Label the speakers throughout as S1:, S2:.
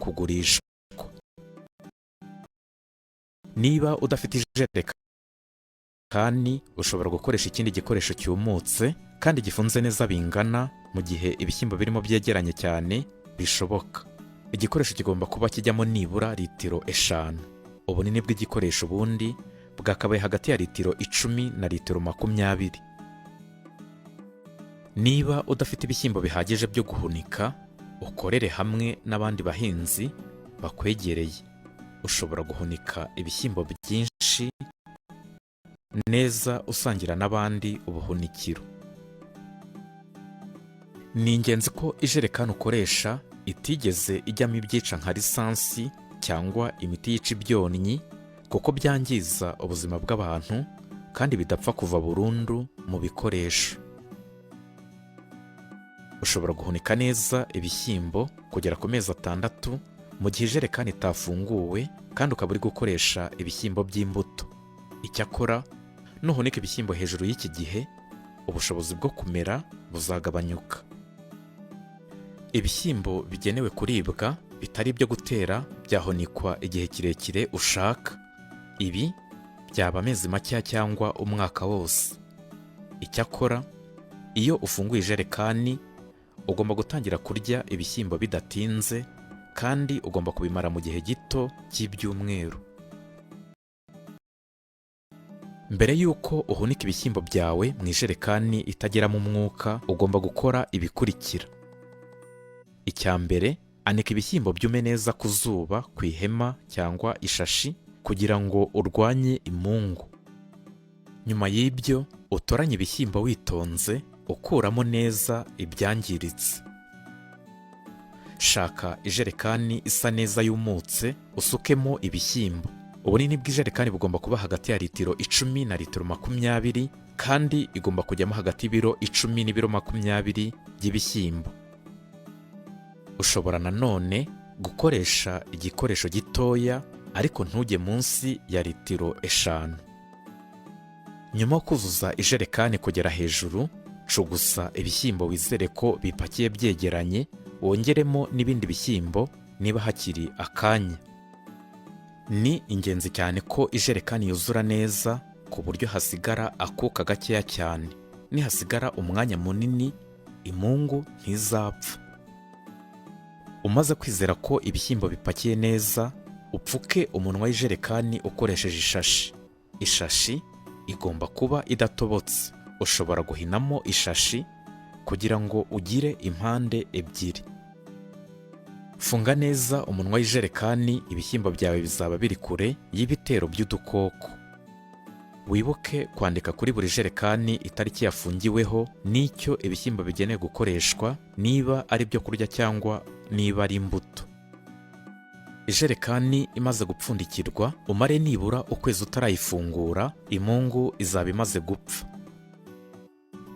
S1: kugurishwa. Niba udafite ijerekani, ushobora gukoresha ikindi gikoresho cyumutse kandi gifunze neza bingana mu gihe ibishyimbo birimo byegeranye cyane bishoboka. Igikoresho kigomba kuba kijyamo nibura litiro 5. Ubunini bw'igikoresho ubundi bwakabaye hagati ya litiro 10 na litiro 20. Niba udafite ibishyimbo bihagije byo guhunika, ukorere hamwe n'abandi bahinzi bakwegereye. Ushobora guhunika ibishyimbo byinshi neza usangira n'abandi ubuhunikiro. Ni ingenzi ko ijerekani ukoresha itigeze ijyamo ibyica nka lisansi cyangwa imiti yica ibyonnyi, kuko byangiza ubuzima bw'abantu kandi bidapfa kuva burundu mu bikoresho. Ushobora guhunika neza ibishyimbo kugera ku mezi 6 mu gihe ijerekani itafunguwe kandi ukaba uri gukoresha ibishyimbo by'imbuto. Icyakora nuhunika ibishyimbo hejuru y'iki gihe, ubushobozi bwo kumera buzagabanyuka. Ibishyimbo bigenewe kuribwa bitari ibyo gutera byahunikwa igihe kirekire ushaka. Ibi byaba amezi makeya cyangwa umwaka wose. Icyakora iyo ufunguye ijerekani, ugomba gutangira kurya ibishyimbo bidatinze kandi ugomba kubimara mu gihe gito cy'ibyumweru. Mbere y'uko uhunika ibishyimbo byawe mu ijerekani itageramo umwuka, ugomba gukora ibikurikira: Icya mbere, anika ibishyimbo byume neza ku zuba ku ihema cyangwa ishashi kugira ngo urwanye imungu. Nyuma y'ibyo, utoranye ibishyimbo witonze, ukuramo neza ibyangiritse. Shaka ijerekani isa neza yumutse, usukemo ibishyimbo. Ubunini bw'ijerekani bugomba kuba hagati ya litiro 10 na litiro 20, kandi igomba kujyamo hagati y'ibiro 10 n'ibiro 20 by'ibishyimbo. Ushobora nanone gukoresha igikoresho gitoya, ariko ntujye munsi ya litiro 5. Nyuma yo kuzuza ijerekani kugera hejuru, cugusa ibishyimbo wizere ko bipakiye byegeranye, wongeremo n'ibindi bishyimbo niba hakiri akanya. Ni ingenzi cyane ko ijerekani yuzura neza ku buryo hasigara akuka gakeya cyane. Nihasigara umwanya munini, imungu ntizapfa. Umaze kwizera ko ibishyimbo bipakiye neza, upfuke umunwa w'ijerekani ukoresheje ishashi. Ishashi igomba kuba idatobotse. Ushobora guhinamo ishashi kugira ngo ugire impande ebyiri. Funga neza umunwa w'ijerekani, ibishyimbo byawe bizaba biri kure y'ibitero by'udukoko. Wibuke kwandika kuri buri jerekani itariki yafungiweho n'icyo ibishyimbo bigenewe gukoreshwa, niba ari ibyo kurya cyangwa niba ari imbuto. Ijerekani imaze gupfundikirwa, umare nibura ukwezi utarayifungura, imungu izaba imaze gupfa.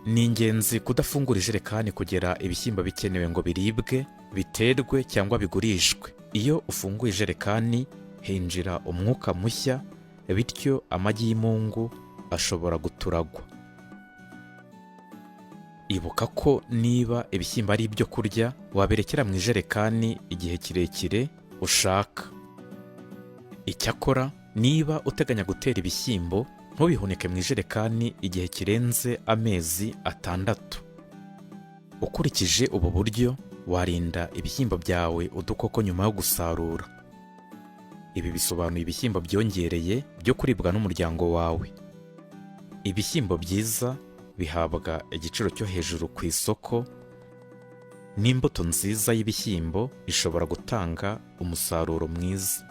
S1: Ni ingenzi kudafungura ijerekani kugera ibishyimbo bikenewe ngo biribwe, biterwe cyangwa bigurishwe. Iyo ufunguye ijerekani, hinjira umwuka mushya, bityo amagi y'imungu ashobora guturagwa. Ibuka ko niba ibishyimbo ari ibyo kurya, wabirekera mu ijerekani igihe kirekire ushaka. Icyakora niba uteganya gutera ibishyimbo, ntubihunike mu ijerekani igihe kirenze amezi 6. Ukurikije ubu buryo, warinda ibishyimbo byawe udukoko nyuma yo gusarura. Ibi bisobanuye ibishyimbo byongereye byo kuribwa n'umuryango wawe. Ibishyimbo byiza bihabwa igiciro cyo hejuru ku isoko, n'imbuto nziza y'ibishyimbo ishobora gutanga umusaruro mwiza.